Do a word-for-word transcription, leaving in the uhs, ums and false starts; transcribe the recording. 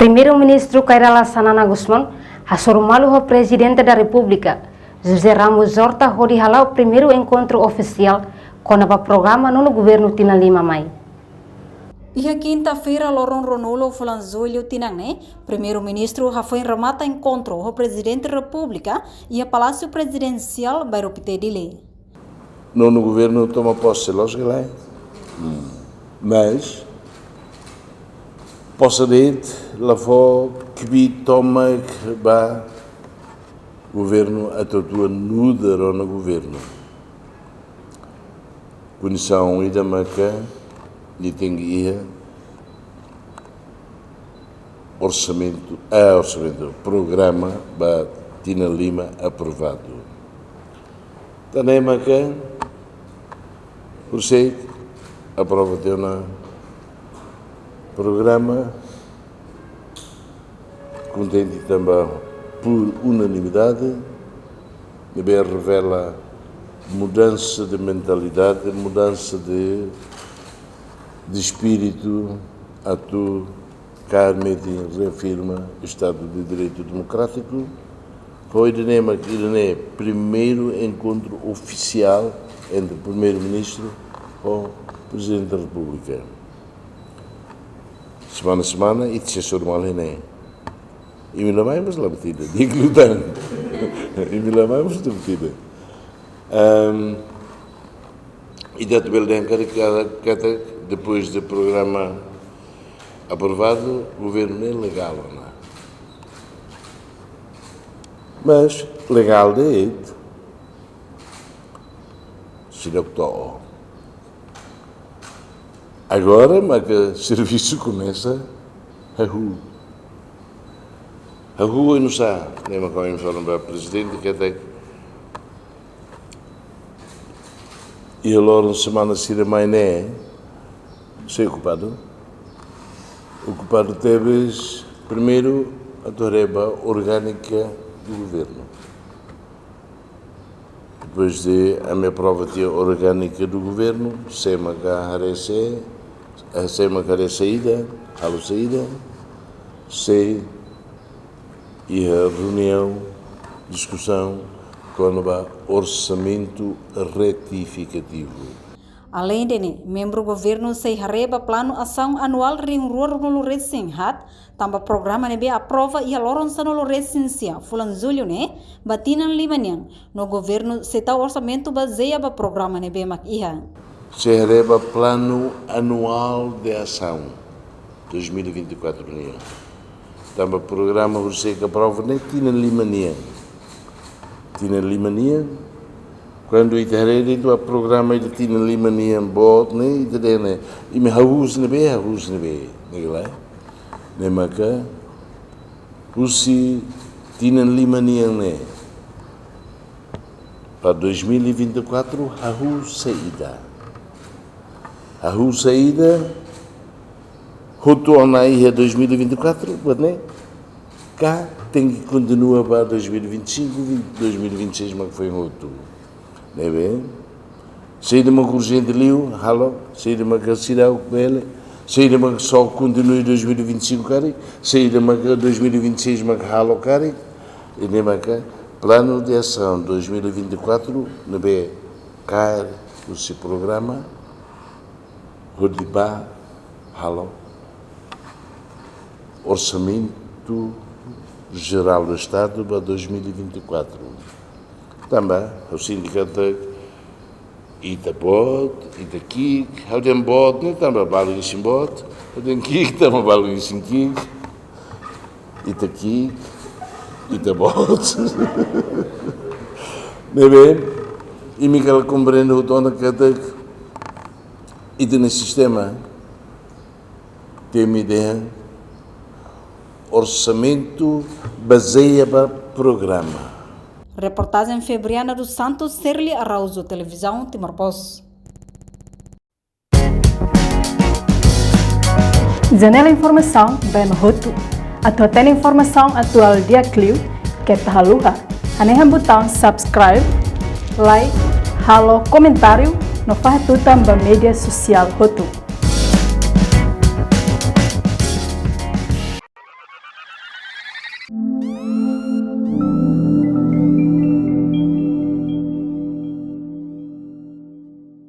Primeiru-Ministru Kay Rala Xanana Gusmão hasoru malu ho Prezidente da Repúblika, José Ramos Horta, hodi hala'o primeiru enkontru ofisiál kona-ba programa nonu governu tinan lima mai. Iha kinta-feira, loron ruanulu fulan Jullu tinan ne'e, Primeiru-Ministru hafoin remata enkontru ho Prezidente Repúblika iha Palásiu Prezidensiál, Bairru Pité, Dili. Nonu governu toma pose loos ka lae. Mas pose de'it la fó kbiit tomak ba governu atu atu nu'udar rona governu. Kondisaun ida maka nia tenke iha orsamentu, eh, orsamentu, programa ba tinan lima aprovadu. Tan ne'e maka, husi aprova tiha ona programa, kontente tanba por unanimidade, ne'ebé revela mudansa de mentalidade, mudansa de, de espíritu, atu kaer metin reafirma Estadu de Direitu Demokrátiku. Ho ida-ne'e mak ida-ne'e primeiru enkontru ofisiál entre Primeiru-Ministru ho Prezidente da Repúblika. Semana-semana, ita sei hasoru malu ne'e. Imi la mai mós la buat ida, di'ak liután. Imi la mai mós la buat ida. Ehm, ita atu bele dehan karik, katak depois de programa aprovadu, governu ne'e legál ona. Mas legál de'it, seidauk to'o. Agora maka servisu komesa hahú. Hahú oinsá, ne'e maka ohin fó ba Prezidente katak iha loron semana sira mai ne'e, sei okupadu. Okupadu tebes, primeiru, atu haree ba orgánika do governu. Depois de ami aprova tiha orgánika do governu, sé maka haree sé, eh, sé maka haree saida, halo saida, sei iha reuniaun, diskusaun, kona-ba orsamentu retifikativu. Aleinde ne'e, membru governu sei haree ba planu asaun anuál rihun rua ruanulu resin haat, tanba programa ne'ebé aprova iha loron sanulu resin sia fulan Jullu ne'e, ba tinan lima nian, no governu sei tau orsamentu bazeia ba programa ne'ebé mak iha. Sei haree ba planu anuál de asaun dois mil e vinte e quatro nian. Tanba programa husi ke aprova ne'e tinan lima nian. Tinan lima nian. Kuandu ita haree de'it ba programa ida tinan lima nian boot ne'e, ita dehan ne'e, imi hahú husi ne'ebé, hahú husi ne'ebé, ne'e ka lae. Ne'e maka husi tinan lima nian ne'e ba dois mil e vinte e quatro, hahú saida. Hahú saida, hotu ona iha dois mil e vinte e quatro, buat ne'e, ka tenke kontinua ba dois mil e vinte e cinco, vinte, dois mil e vinte e seis mak foin hotu. Ne'ebé, saida mak urjente liu, halo, saida mak seidauk bele, saida mak só kontinua dois mil e vinte e cinco karik, saida mak dois mil e vinte e seis mak halo karik, i ne'e maka planu de asaun dois mil e vinte e quatro, ne'ebé kaer husi programa, hodi ba halo Orsamentu Jerál do Estadu ba dois mil e vinte e quatro. Tanba, ha'u sente katak ita boot, ita ki'ik, ha'u dehan boot ne'e tanba balu isin boot, ha'u dehan ki'ik tanba balu isin ki'ik, ita ki'ik, ita boot. Ne'ebé, imi kala komprende hotu ona katak ita-nia sistema temi dehan orsamentu bazeia ba programa. Reportajen Febriana dos Santos, Serli Araújo, Televizaun Timor Post. Janela informasaun ba ema hotu. Atu hatene informasaun atuál di'ak liu, keta haluha hanehan butaun subscribe, like, halo komentáriu, no fahe tutan ba média sosiál hotu.